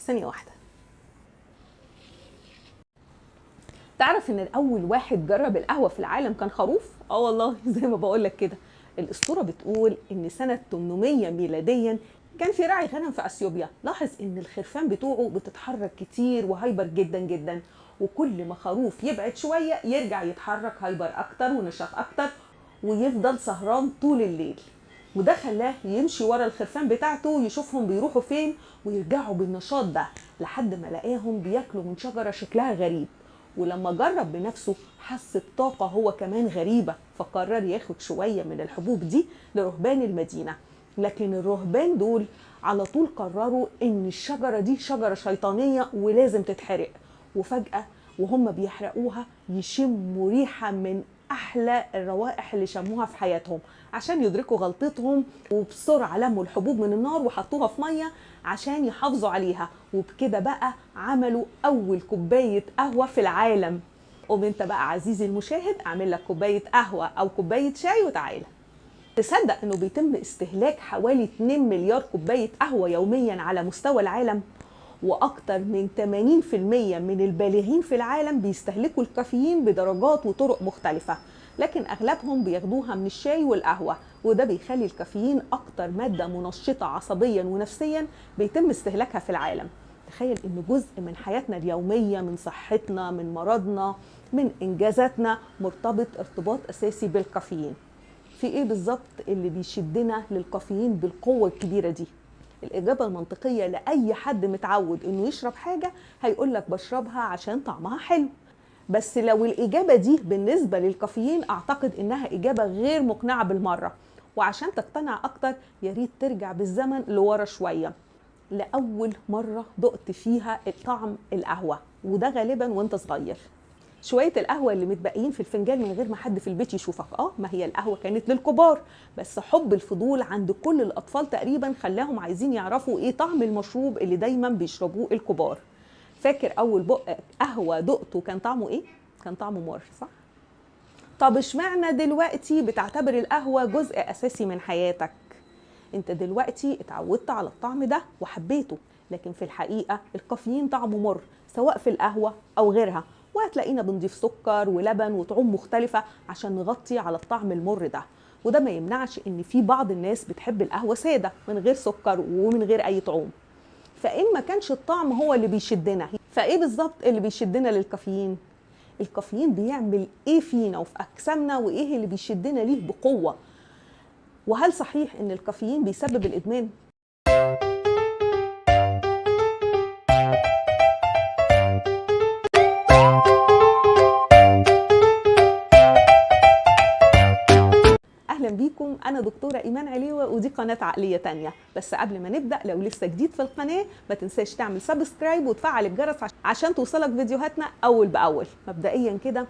ثانية واحدة. تعرف ان اول واحد جرب القهوة في العالم كان خروف؟ اه والله زي ما بقول لك كده. الاسطورة بتقول ان سنة 800 ميلاديا كان في راعي غنم في اثيوبيا، لاحظ ان الخرفان بتوعه بتتحرك كتير و hyper جدا جدا، وكل ما خروف يبعد شوية يرجع يتحرك hyper اكتر ونشاط اكتر ويفضل سهران طول الليل. وده خلاه يمشي ورا الخرفان بتاعته يشوفهم بيروحوا فين ويرجعوا بالنشاط ده، لحد ما لقاهم بياكلوا من شجرة شكلها غريب. ولما جرب بنفسه حس بطاقة هو كمان غريبة، فقرر ياخد شوية من الحبوب دي لرهبان المدينة. لكن الرهبان دول على طول قرروا ان الشجرة دي شجرة شيطانية ولازم تتحرق. وفجأة وهم بيحرقوها يشموا ريحة من أحلى الروائح اللي شموها في حياتهم عشان يدركوا غلطتهم، وبسرعة لموا الحبوب من النار وحطوها في مية عشان يحافظوا عليها. وبكده بقى عملوا أول كوباية قهوة في العالم. قوم انت بقى عزيزي المشاهد اعمل لك كوباية قهوة أو كوباية شاي وتعالى. تصدق انه بيتم استهلاك حوالي 2 مليار كوباية قهوة يوميا على مستوى العالم، واكتر من 80% من البالغين في العالم بيستهلكوا الكافيين بدرجات وطرق مختلفة، لكن اغلبهم بياخدوها من الشاي والقهوة. وده بيخلي الكافيين اكتر مادة منشطة عصبيا ونفسيا بيتم استهلاكها في العالم. تخيل ان جزء من حياتنا اليومية، من صحتنا، من مرضنا، من انجازاتنا، مرتبط ارتباط اساسي بالكافيين. في ايه بالظبط اللي بيشدنا للكافيين بالقوة الكبيرة دي؟ الإجابة المنطقية لأي حد متعود إنه يشرب حاجة هيقولك بشربها عشان طعمها حلو. بس لو الإجابة دي بالنسبة للكافيين أعتقد إنها إجابة غير مقنعة بالمرة. وعشان تقتنع أكتر ياريت ترجع بالزمن لورا شوية، لأول مرة دقت فيها طعم القهوة، وده غالبا وانت صغير. شوية القهوة اللي متبقيين في الفنجان من غير ما حد في البيت يشوفك. ما هي القهوة كانت للكبار، بس حب الفضول عند كل الأطفال تقريبا خلاهم عايزين يعرفوا ايه طعم المشروب اللي دايما بيشربوه الكبار. فاكر أول بق قهوة دقته كان طعمه ايه؟ كان طعمه مر، صح؟ طب اشمعنى دلوقتي بتعتبر القهوة جزء أساسي من حياتك؟ انت دلوقتي اتعودت على الطعم ده وحبيته، لكن في الحقيقة الكافيين طعمه مر سواء في القهوة أو غيرها، وهتلاقينا بنضيف سكر ولبن وطعوم مختلفة عشان نغطي على الطعم المر ده. وده ما يمنعش ان في بعض الناس بتحب القهوة سادة من غير سكر ومن غير اي طعوم. فإن ما كانش الطعم هو اللي بيشدنا، فإيه بالظبط اللي بيشدنا للكافيين؟ الكافيين بيعمل ايه فينا وفي أجسامنا، وايه اللي بيشدنا ليه بقوة؟ وهل صحيح ان الكافيين بيسبب الإدمان؟ بيكم أنا دكتورة إيمان عليوة، ودي قناة عقلية تانية. بس قبل ما نبدأ، لو لسه جديد في القناة ما تنساش تعمل subscribe وتفعل الجرس عشان توصلك فيديوهاتنا أول بأول. مبدئيا كده،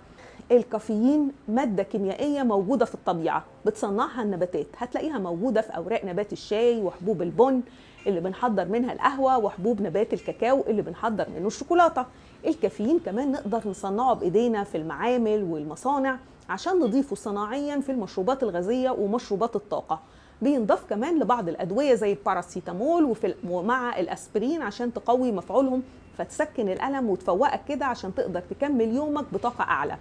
الكافيين مادة كيميائية موجودة في الطبيعة بتصنعها النباتات، هتلاقيها موجودة في أوراق نبات الشاي وحبوب البن اللي بنحضر منها القهوة، وحبوب نبات الكاكاو اللي بنحضر منه الشوكولاتة. الكافيين كمان نقدر نصنعه بإيدينا في المعامل والمصانع عشان نضيفه صناعيا في المشروبات الغازية ومشروبات الطاقة. بينضاف كمان لبعض الأدوية زي الباراسيتامول ومع الأسبرين عشان تقوي مفعولهم فتسكن الألم وتفوقك كده عشان تقدر تكمل يومك بطاقة أعلى.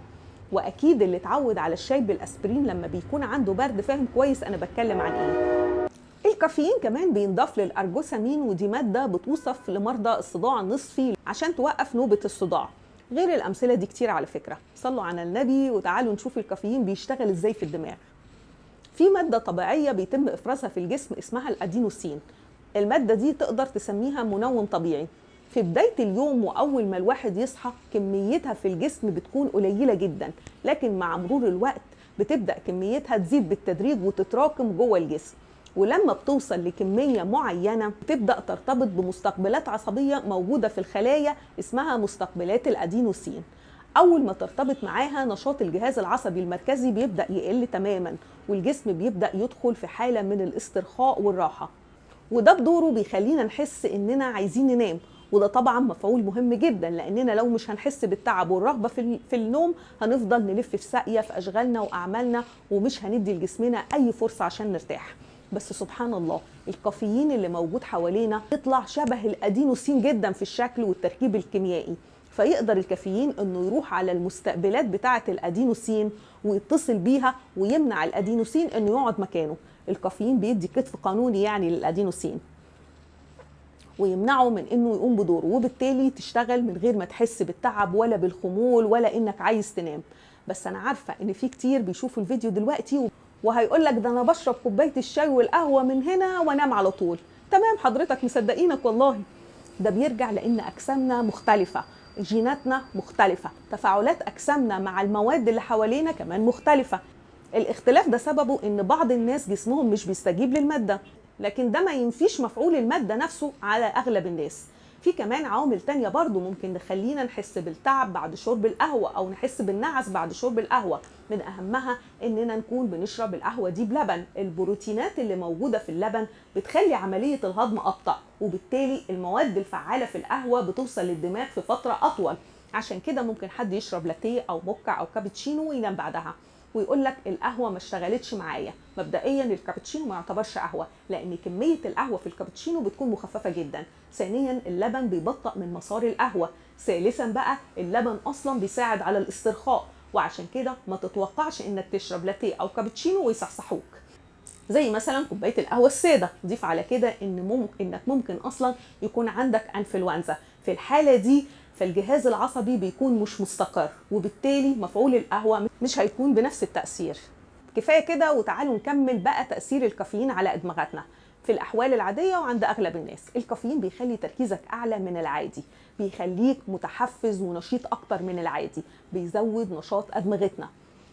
وأكيد اللي اتعود على الشاي بالأسبرين لما بيكون عنده برد فاهم كويس أنا بتكلم عن إيه. الكافيين كمان بينضاف للأرجوسامين، ودي مادة بتوصف لمرضى الصداع النصفي عشان توقف نوبة الصداع. غير الأمثلة دي كتير على فكرة. صلوا على النبي وتعالوا نشوف الكافيين بيشتغل ازاي في الدماغ. في مادة طبيعية بيتم إفرازها في الجسم اسمها الأدينوسين. المادة دي تقدر تسميها منوم طبيعي. في بداية اليوم وأول ما الواحد يصحى كميتها في الجسم بتكون قليلة جدا، لكن مع مرور الوقت بتبدأ كميتها تزيد بالتدريج وتتراكم جوه الجسم. ولما بتوصل لكمية معينة تبدأ ترتبط بمستقبلات عصبية موجودة في الخلايا اسمها مستقبلات الأدينوسين. أول ما ترتبط معاها نشاط الجهاز العصبي المركزي بيبدأ يقل تماما، والجسم بيبدأ يدخل في حالة من الاسترخاء والراحة، وده بدوره بيخلينا نحس إننا عايزين ننام. وده طبعا مفعول مهم جدا، لأننا لو مش هنحس بالتعب والرغبة في النوم هنفضل نلف في ساقية في أشغالنا وأعمالنا، ومش هندي لجسمنا أي فرصة عشان نرتاح. بس سبحان الله الكافيين اللي موجود حوالينا يطلع شبه الأدينوسين جدا في الشكل والتركيب الكيميائي، فيقدر الكافيين انه يروح على المستقبلات بتاعة الأدينوسين ويتصل بيها ويمنع الأدينوسين انه يقعد مكانه. الكافيين بيدي كتف قانوني يعني للأدينوسين ويمنعه من انه يقوم بدوره، وبالتالي تشتغل من غير ما تحس بالتعب ولا بالخمول ولا انك عايز تنام. بس انا عارفة ان في كتير بيشوفوا الفيديو دلوقتي وهيقول لك ده انا بشرب كوباية الشاي والقهوة من هنا وانام على طول. تمام حضرتك، مصدقينك والله. ده بيرجع لان اجسامنا مختلفة، جيناتنا مختلفة، تفاعلات اجسامنا مع المواد اللي حوالينا كمان مختلفة. الاختلاف ده سببه ان بعض الناس جسمهم مش بيستجيب للمادة، لكن ده ما ينفيش مفعول المادة نفسه على اغلب الناس. في كمان عوامل تانية برضو ممكن نخلينا نحس بالتعب بعد شرب القهوة أو نحس بالنعس بعد شرب القهوة. من أهمها إننا نكون بنشرب القهوة دي بلبن. البروتينات اللي موجودة في اللبن بتخلي عملية الهضم أبطأ، وبالتالي المواد الفعالة في القهوة بتوصل للدماغ في فترة أطول. عشان كده ممكن حد يشرب لاتية أو موكا أو كابتشينو وينام بعدها ويقول لك القهوة ما اشتغلتش معايا. مبدئيا الكابتشينو ما يعتبرش قهوة، لان كمية القهوة في الكابتشينو بتكون مخففة جدا. ثانيا اللبن بيبطئ من مسار القهوة. ثالثا بقى اللبن اصلا بيساعد على الاسترخاء، وعشان كده ما تتوقعش انك تشرب لاتية او كابتشينو ويصحصحوك زي مثلا كوباية القهوة السادة. ضيف على كده ان انك ممكن اصلا يكون عندك انفلونزا. في الحالة دي فالجهاز العصبي بيكون مش مستقر، وبالتالي مفعول القهوة مش هيكون بنفس التأثير. كفاية كده، وتعالوا نكمل بقى تأثير الكافيين على أدمغتنا. في الأحوال العادية وعند أغلب الناس الكافيين بيخلي تركيزك أعلى من العادي، بيخليك متحفز ونشيط أكتر من العادي، بيزود نشاط أدمغتنا.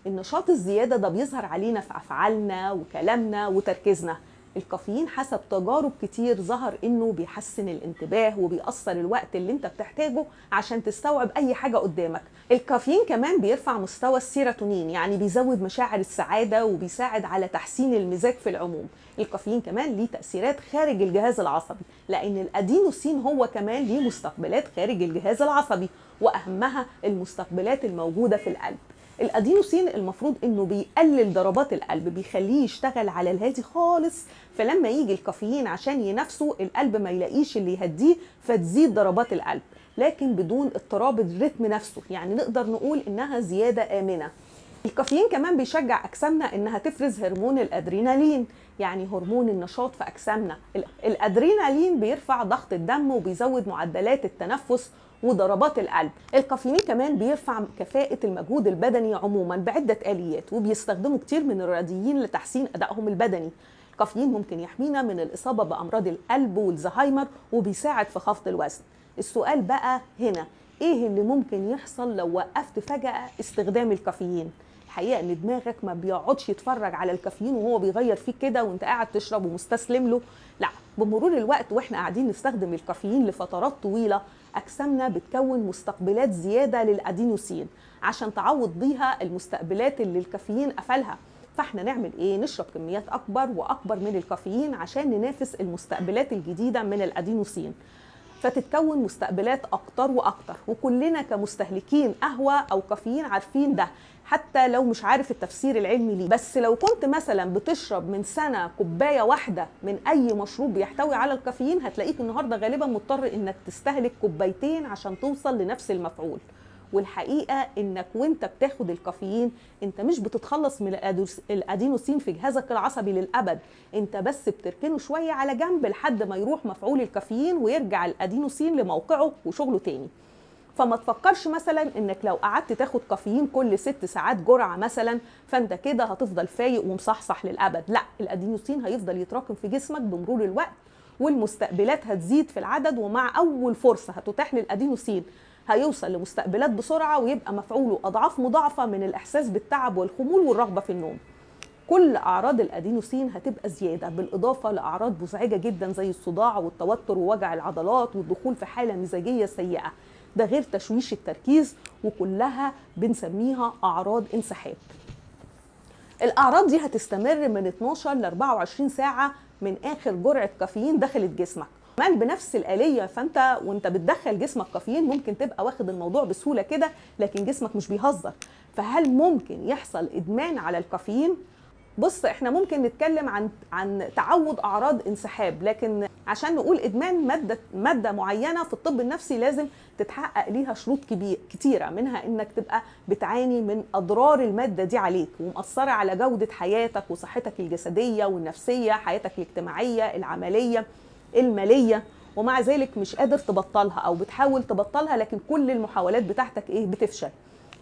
النشاط الزيادة ده بيظهر علينا في أفعالنا وكلامنا وتركيزنا. الكافيين حسب تجارب كتير ظهر انه بيحسن الانتباه وبيقصر الوقت اللي انت بتحتاجه عشان تستوعب اي حاجة قدامك. الكافيين كمان بيرفع مستوى السيروتونين، يعني بيزود مشاعر السعادة وبيساعد على تحسين المزاج في العموم. الكافيين كمان ليه تأثيرات خارج الجهاز العصبي، لان الادينوسين هو كمان ليه مستقبلات خارج الجهاز العصبي، واهمها المستقبلات الموجودة في القلب. الادينوسين المفروض انه بيقلل ضربات القلب، بيخليه يشتغل على الهادي خالص، فلما يجي الكافيين عشان ينافسه القلب ما يلاقيش اللي يهديه فتزيد ضربات القلب، لكن بدون اضطراب الريتم نفسه، يعني نقدر نقول انها زيادة آمنة. الكافيين كمان بيشجع اجسامنا انها تفرز هرمون الادرينالين، يعني هرمون النشاط في اجسامنا. الادرينالين بيرفع ضغط الدم وبيزود معدلات التنفس وضربات القلب. الكافيين كمان بيرفع كفاءة المجهود البدني عموما بعدة آليات، وبيستخدموا كتير من الرياضيين لتحسين أدائهم البدني. الكافيين ممكن يحمينا من الإصابة بأمراض القلب والزهايمر، وبيساعد في خفض الوزن. السؤال بقى هنا، إيه اللي ممكن يحصل لو وقفت فجأة استخدام الكافيين؟ الحقيقة إن دماغك ما بيقعدش يتفرج على الكافيين وهو بيغير فيك كده وانت قاعد تشرب ومستسلم له، لا، بمرور الوقت واحنا قاعدين نستخدم الكافيين لفترات طويلة أجسامنا بتكون مستقبلات زيادة للأدينوسين عشان تعوض بيها المستقبلات اللي الكافيين قفلها. فاحنا نعمل ايه؟ نشرب كميات أكبر وأكبر من الكافيين عشان ننافس المستقبلات الجديدة من الأدينوسين، فتتكون مستقبلات أكتر وأكتر. وكلنا كمستهلكين قهوة أو كافيين عارفين ده، حتى لو مش عارف التفسير العلمي ليه. بس لو كنت مثلا بتشرب من سنة كوباية واحدة من أي مشروب بيحتوي على الكافيين، هتلاقيك النهاردة غالبا مضطر إنك تستهلك كوبايتين عشان توصل لنفس المفعول. والحقيقة إنك وإنت بتاخد الكافيين إنت مش بتتخلص من الأدينوسين في جهازك العصبي للأبد، إنت بس بتركنه شوية على جنب لحد ما يروح مفعول الكافيين ويرجع الأدينوسين لموقعه وشغله تاني. فما تفكرش مثلا إنك لو قعدت تاخد كافيين كل 6 ساعات جرعة مثلا فأنت كده هتفضل فايق ومصحصح للأبد، لا، الأدينوسين هيفضل يتراكم في جسمك بمرور الوقت، والمستقبلات هتزيد في العدد، ومع أول فرصة هتتاح للأدينوسين هيوصل لمستقبلات بسرعة ويبقى مفعوله أضعاف مضاعفة من الإحساس بالتعب والخمول والرغبة في النوم. كل أعراض الأدينوسين هتبقى زيادة، بالإضافة لأعراض مزعجة جدا زي الصداع والتوتر ووجع العضلات والدخول في حالة مزاجية سيئة، ده غير تشويش التركيز، وكلها بنسميها أعراض انسحاب. الأعراض دي هتستمر من 12 ل 24 ساعة من آخر جرعة كافيين دخلت جسمك. كمان بنفس الآلية، فأنت وأنت بتدخل جسمك كافيين ممكن تبقى واخد الموضوع بسهولة كده، لكن جسمك مش بيهزر. فهل ممكن يحصل إدمان على الكافيين؟ بص، احنا ممكن نتكلم عن تعود اعراض انسحاب، لكن عشان نقول ادمان مادة معينة في الطب النفسي لازم تتحقق ليها شروط كتيرة، منها انك تبقى بتعاني من اضرار المادة دي عليك ومأثره على جوده حياتك وصحتك الجسدية والنفسية، حياتك الاجتماعية، العملية، المالية، ومع ذلك مش قادر تبطلها او بتحاول تبطلها لكن كل المحاولات بتاعتك ايه؟ بتفشل.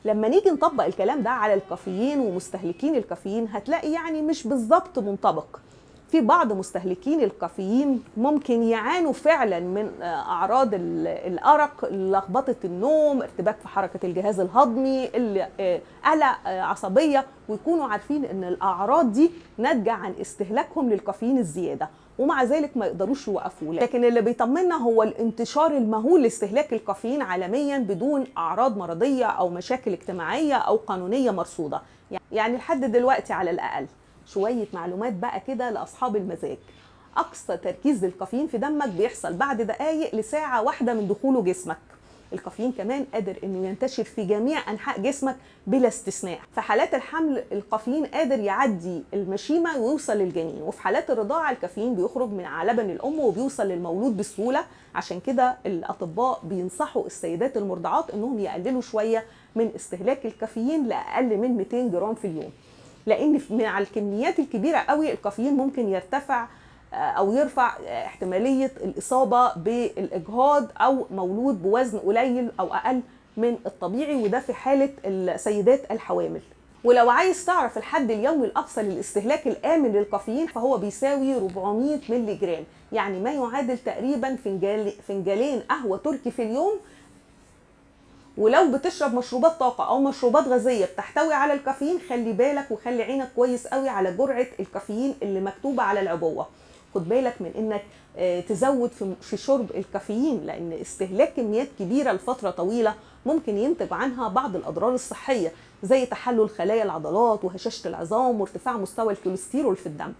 لما نيجي نطبق الكلام ده على الكافيين ومستهلكين الكافيين هتلاقي يعني مش بالظبط منطبق. في بعض مستهلكين الكافيين ممكن يعانوا فعلا من اعراض الارق، لخبطة النوم، ارتباك في حركة الجهاز الهضمي، قلق، عصبية، ويكونوا عارفين ان الاعراض دي ناتجة عن استهلاكهم للكافيين الزيادة، ومع ذلك ما يقدروش يوقفوه. لكن اللي بيطمنا هو الانتشار المهول لاستهلاك الكافيين عالميا بدون اعراض مرضية او مشاكل اجتماعية او قانونية مرصوده، يعني لحد دلوقتي على الاقل. شوية معلومات بقى كده لاصحاب المزاج. اقصى تركيز للكافيين في دمك بيحصل بعد دقائق لساعة واحدة من دخوله جسمك. الكافيين كمان قادر انه ينتشر في جميع انحاء جسمك بلا استثناء. في حالات الحمل الكافيين قادر يعدي المشيمه ويوصل للجنين، وفي حالات الرضاعة الكافيين بيخرج من على لبن الام وبيوصل للمولود بسهولة. عشان كده الاطباء بينصحوا السيدات المرضعات انهم يقللوا شوية من استهلاك الكافيين لاقل من 200 جرام في اليوم، لان مع الكميات الكبيرة قوي الكافيين ممكن يرتفع او يرفع احتمالية الاصابة بالاجهاض او مولود بوزن قليل او اقل من الطبيعي، وده في حاله السيدات الحوامل. ولو عايز تعرف الحد اليومي الاقصى للاستهلاك الامن للكافيين فهو بيساوي 400 مللي جرام، يعني ما يعادل تقريبا فنجالين قهوة تركي في اليوم. ولو بتشرب مشروبات طاقة او مشروبات غازية بتحتوي على الكافيين خلي بالك وخلي عينك كويس قوي على جرعة الكافيين اللي مكتوبة على العبوه. خد بالك من انك تزود في شرب الكافيين، لان استهلاك كميات كبيرة لفترة طويلة ممكن ينتج عنها بعض الاضرار الصحية زي تحلل خلايا العضلات وهشاشه العظام وارتفاع مستوى الكوليسترول في الدم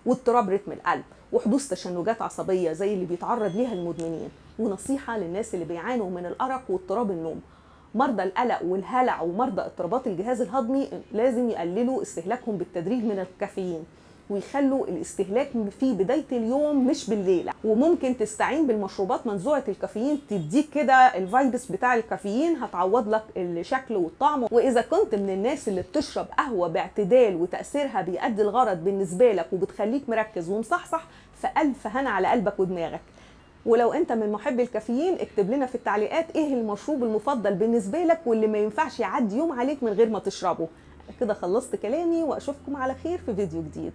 واضطراب رتم القلب وحدوث تشنجات عصبية زي اللي بيتعرض ليها المدمنين. ونصيحة للناس اللي بيعانوا من الارق واضطراب النوم، مرضى القلق والهلع ومرضى اضطرابات الجهاز الهضمي لازم يقللوا استهلاكهم بالتدريج من الكافيين ويخلوا الاستهلاك في بداية اليوم مش بالليل. وممكن تستعين بالمشروبات منزوعة الكافيين تديك كده ال vibes بتاع الكافيين، هتعوض لك الشكل والطعم. واذا كنت من الناس اللي بتشرب قهوة باعتدال وتأثيرها بيأدي الغرض بالنسبة لك وبتخليك مركز ومصحصح، فألف هنا على قلبك ودماغك. ولو انت من محبي الكافيين اكتب لنا في التعليقات ايه المشروب المفضل بالنسبة لك واللي ما ينفعش يعدي يوم عليك من غير ما تشربه. كده خلصت كلامي واشوفكم على خير في فيديو جديد.